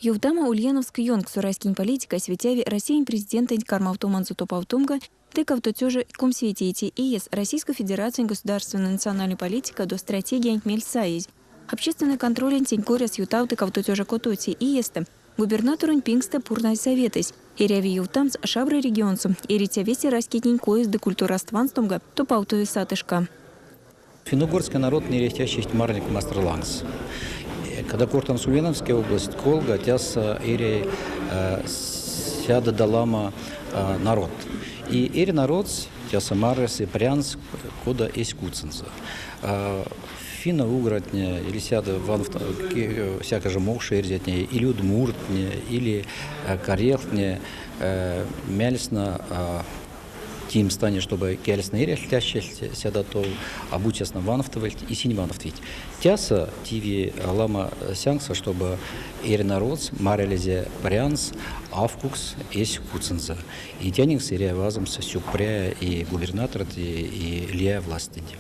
Ёвтама, Ульяновской ёнкссо раськень политикась ветяви Россиянь Президентэнть кармавтоманзо топавтомга ды 2025 иес Российской Федерациянь государственной национальной политикадо стратегиянть мельс саезь. Общественной контроленть тень коряс ютавты 2006 иестэ губернаторонть пингстэ пурназь советэсь. Эряви ёвтамс, шабра регионсо эриця весе раськетнень коест ды культураст ванстомга топавтови сатышка. Финно-угорской народтнэ эрить марнек мастор лангс. Когда кортамс Ульяновской область, колга тяса эри сядодо ламо народ. И эри народс тяса марясы прянс кода эсь кудсонзо. Финно-угратне или сядо всяко же мокшо эрзятне, или удмуртне, или карелтне мяльсна тим стане, чтобы кельсна эряльть сядо тов, а бути вановтовольть и синь вановтвить. Тяса тиви ламо сянкса, чтобы эри народс марялизе прянс алкукс эсь кудсонзо. И тянекс эряви сюкпря и губернатор, и лия властенть.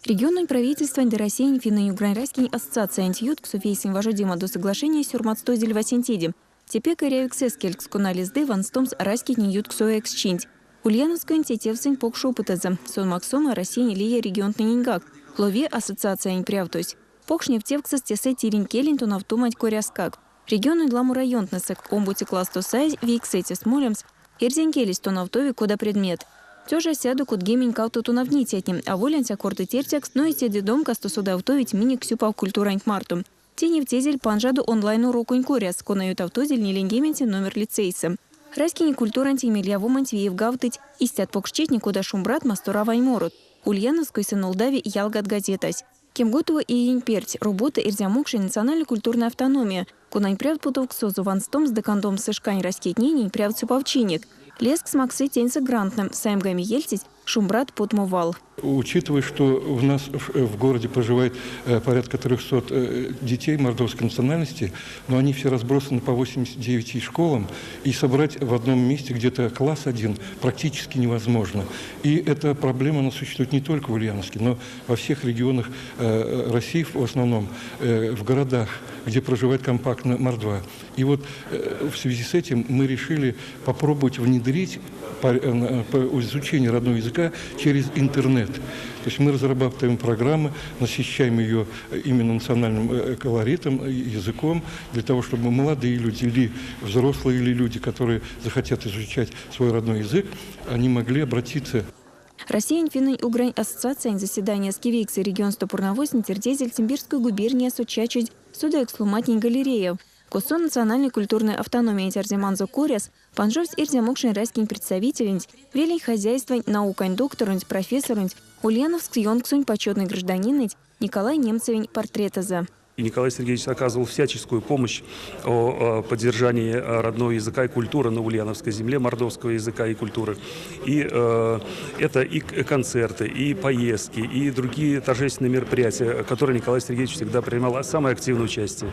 Региононь правительствань ды Россиянь финнэнь-угрань раськень ассоциациянть ютксо вейсэнь важодемадо соглашения сёрмадстозель васенцеде. Те пек эрявикс эскелькс, кона лезды ванстомс раськетнень ютксо ояксчинть. Ульяновскоенть те тевсэнть покш опытэзэ. Сон максома Россиянь лия регионтнэненьгак. Лови ассоциациянь прявтось. Покш невтевксэст тесэ тиринь келень тонавтоманть коряскак. Региононь ламо районтнэсэ омбоце классто саезь вейксэцес молемс эрзянь келесь тонавтови кода предмет. 1132 тонавтницятне аволь ансяк кортыть эрзякс, но и седе домкасто содавтовить минек сюпав культуранть марто. Те невтезель панжадо онлайн-уроконь коряс, кона ютавтозель 40 номер лицейсэ. Раськень культуранть мельявоманть виевгавтыть истят покшчитне, кода Шумбрат Масторавань морот. Ульяновскойсэ нолдави «Ялгат» газетась. 18 иень перть роботы Эрзя-мокшонь национальной культурной автономия. Конань прявт путовксозо ванстомс ды кандомс сы шкань раськетненень прявт сюпавчинек. Лезкс максыть теньсэ гранттнэ. Саемга меельцесь Шумбрат потмо вал. Учитывая, что у нас в городе проживает порядка 300 детей мордовской национальности, но они все разбросаны по 89 школам, и собрать в одном месте где-то класс один практически невозможно. И эта проблема, она существует не только в Ульяновске, но во всех регионах России, в основном в городах, где проживает компактно мордва. И вот в связи с этим мы решили попробовать внедрить изучение родного языка через интернет. То есть мы разрабатываем программы, насыщаем ее именно национальным колоритом, языком, для того, чтобы молодые люди или взрослые или люди, которые захотят изучать свой родной язык, они могли обратиться. Россиянь финнэнь-угрань ассоциациянь заседанияс кевейксэ регионсто пурнавозтне тердезельть Симбирской губерниясо чачозь содавикс ломантнень галереяв, косо национальной культурной автономиянть арсеманзо коряс панжовсь эрзя-мокшонь раськень представителенть, велень хозяйствань наукань докторонть, профессоронть, Ульяновск ёнксонь почетной гражданинэнть Николай Немцевень портретэзэ. И Николай Сергеевич оказывал всяческую помощь о поддержании родного языка и культуры на Ульяновской земле, мордовского языка и культуры. И это и концерты, и поездки, и другие торжественные мероприятия, которые Николай Сергеевич всегда принимал самое активное участие.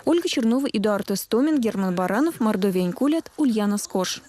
Ольга Чернова, Эдуард Истомин, Герман Баранов, Мордовиянь кулят, Ульяновск ош.